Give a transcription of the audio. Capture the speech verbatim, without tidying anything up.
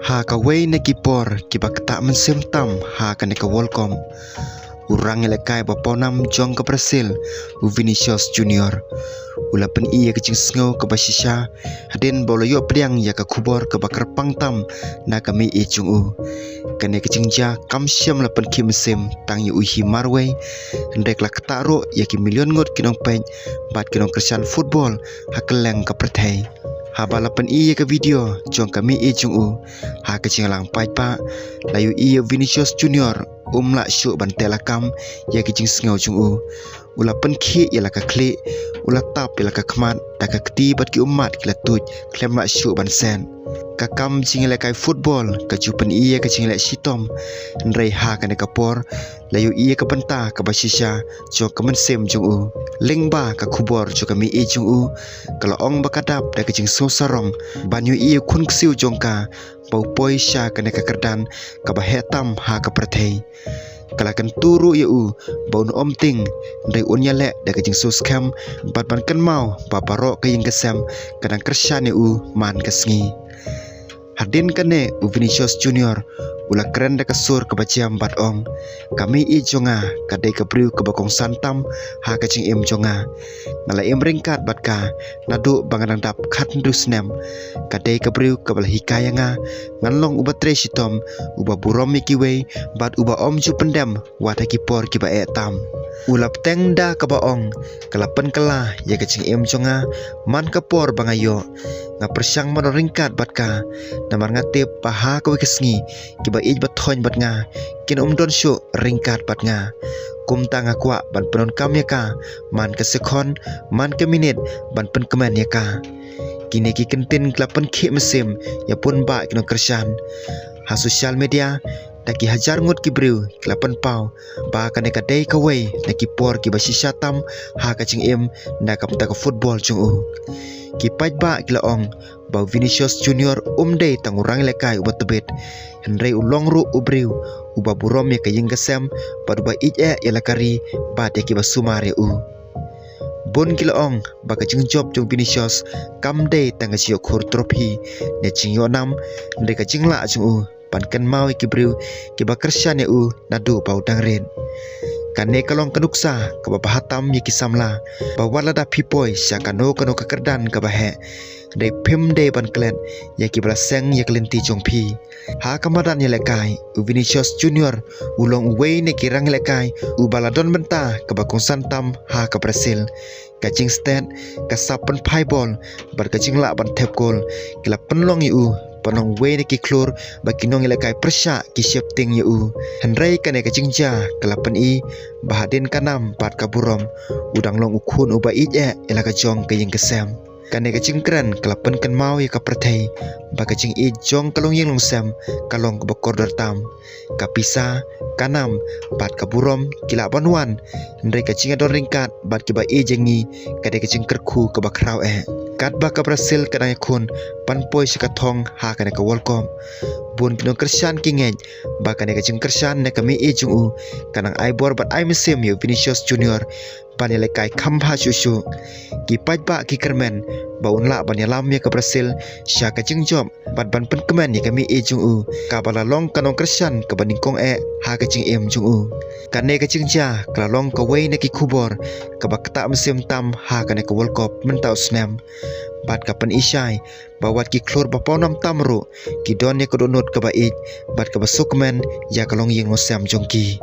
Ha kawei na ki por kiba ktah mynsiem tam ha kane ka World Cup, u rang ïalehkai ba pawnam jong ka Brazil, u Vinicius Junior, u la pyni ïa ka jingsngew kaba shisha hadien ba u la ïoh pdiang ïa ka khubor kaba kyrpang tam na ka mei-ïeit jong u. Kane ka jingjia kam shym la pynkhih mynsiem tang ïa u hi marwei, hynrei ka la ktah ruh ïa ki million ngut ki nongpeit bad ki nongkyrshan football ha kylleng ka pyrthei. Haba la pyni ïa ka video jong ka mei-ïeit jong u, ha ka jingïalang paidbah, la ïohi ïa u Vinicius Junior um lah shuh ban teh lakam ïa ka jingsngew jong u. U la pynkhih ïa la ka khlieh, u la tap ïa la ka khmat, da ka kti bad ki ummat ki la tuid khlem lah shuh ban set. Ka kam jingïalehkai football ka ju pyni ïa ka jingleh shitom, hynrei ha kane ka por la ïohi ïa ka bynta kaba shisha jong ka mynsiem jong u. Lyngba ka khubor jong ka mei-ïeit jong u, ka la ong ba ka dap da ka jingsngewsarong ban ïohi ïa u khun ksiew jong ka ba u poi sha kane ka kyrdan kaba heh tam ha ka pyrthei. Ka la kyntu ruh ïa u ba un ym tieng, hynrei un ïaleh da ka jingsngewskhem bad ban kynmaw ba baroh ka ïing ka sem ka dang kyrshan ïa u man ka sngi. Hadien kane u Vinicius Junior u la kren da ka sur kaba jem bad ong, ka mei-ïeit jong nga ka dei ka briew kaba kongsan tam ha ka jingim jong nga. Nga la im ryngkat bad ka naduh ba nga dang dap khathynriew snem. Ka dei ka briew kaba la hikai ïa nga, ngan long uba trei shitom, uba burom ïa kiwei bad uba ym ju pyndem wat ha ki por kiba eh tam. U la bteng da kaba ong, ka la pynkylla ïa ka jingim jong nga man ka por ba nga ïoh. Nga pyrshang ban long ryngkat bad ka, namar nga tip ba ha kawei ka sngi kiba ïeit ba thoiñ bad nga kin ym don shuh ryngkat bad nga. Kumta nga kwah ban pyndonkam ïa ka man ka sekhon, man ka minit ban pynkmen ïa ka. Kine ki kyntien ki la pynkhih mynsiem ïa bun bah ki nongkyrshan. Ha social media, da ki hajar ngut ki briew ki la pynpaw ba kane ka dei kawei na ki por kiba shisha tam ha ka jingim na ka bynta ka football jong u. Ki paidbah ki la ong ba u Vinicius Junior um dei tang u rang ïalehkai uba tbit, hynrei u long ruh u briew uba burom ïa ka ïing ka sem bad uba ïeit eh ïa la ka ri bad ïa kiba sumar ïa u. Bun ki la ong ba ka jingjop jong u Vinicius kam dei tang ka jingïoh khur trophy ne jingïoh nam, hynrei ka jinglah jong u ban kynmaw ïa ki briew kiba kyrshan ïa u naduh ba u dang rit. Kane ka long ka nuksa kaba bha tam ïa ki samla, ba wat lada phi poi sha kano kano ka kyrdan kaba heh, dei phim dei ban klet ïa kiba la seng ïa ka lynti jong phi. Ha ka madan ïalehkai, u Vinicius Junior u long uwei na ki rang ïalehkai uba la don bynta kaba kongsan tam ha ka Brazil. Ka jingstet, ka sap pynphai bol bad ka jinglah ban thep gol ki la pynlong ïa u ban long uwei na ki khlur ba ki nongïalehkai pyrshah ki sheptieng ïa u. Hynrei kane ka jingjia ka la pyni ba hadien ka nam bad ka burom, u dang long u khun uba ïeit eh ïa la ka jong ka ïing ka sem. Kane ka jingkren ka la pynkynmaw ïa ka pyrthei ba ka jingïeit jong ka longïing longsem ka long kaba kordor tam. Ka pisa, ka nam bad ka burom ki lah ban wan, hynrei ka jingïadon ryngkat bad kiba ïeit jong ngi ka dei ka jingkyrkhu kaba khraw eh. Katba ka Brazil ka dang ïakhun ban poi sha ka thong ha kane ka World Cup, bun ki nongkyrshan ki ngeit ba kane ka jingkyrshan na ka mei-ïeit jong u kan nang ai bor bad ai mynsiem ïa u Vinicius Junior ban ïalehkai kham bha shuh shuh. Ki paidbah ki kyrmen ba un lah ban ïalam ïa ka Brazil sha ka jingjop bad ban pynkmen ïa ka mei-ïeit jong u, kaba la long ka nongkyrshan kaba nyngkong eh ha ka jingim jong u. Kane ka jingjia ka la long kawei na ki khubor kaba ktah mynsiem tam ha kane ka World Cup mynta u snem. Bad ka pyni shai ba wat ki khlur ba pawnam tam ruh ki don ïa ka dohnud kaba ïeit bad kaba sngewkmen ïa ka longïing longsem jong ki.